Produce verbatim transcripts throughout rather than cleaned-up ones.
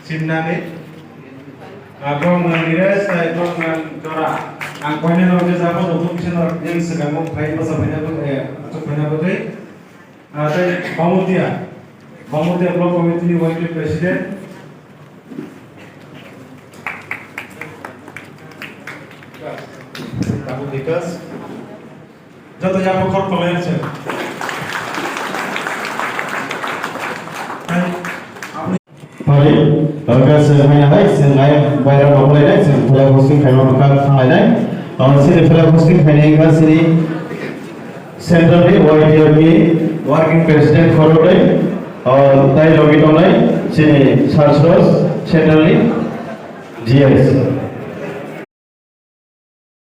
Simnani, ah, Bromgang Nires, tai Bromgang Jora. Ang koine rok je jabo rok kisa norok yang segango phai basa phaina bo, eh, achuk phaina bo tei. Ah, tei Bamutia, Bamutia Block Committee ni Y T President. Babu Bikas. Joto yapha khoroknwi se. Hai, oke, se haina hai, se ngai baira nokolainai, se flag hosting khaima bwkha thanglainai. Amo sini flag hosting khainai wngkha sini central ni Y T F ni working president khoroknwi, o, tai logi tongnai sini Sarsos central ni G S.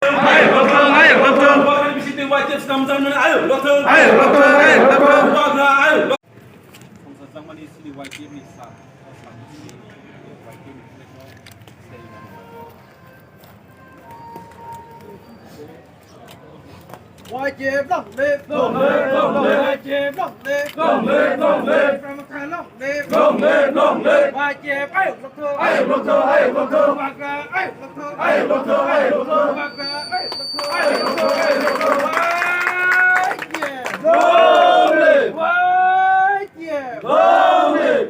Ayuk, lothong, ayuk, lothong. Ayuk, lothong, ayuk, lothong. Ayuk, lothong, ayuk, lothong. Ayuk, lothong. Y T F long live! Long live, long live! Y T F long live! Long live, long live! Ramakai long live! Long live, long live! Y T F ayuk lothong! Ayuk lothong, ayuk lothong! Bubagra ayuk lothong! Ayuk lothong, ayuk lothong! Bubagra ayuk lothong! Ayuk lothong, ayuk lothong! Y T F! Long live! Y T F! Long live!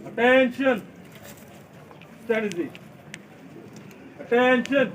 Attention! Strategy. Attention!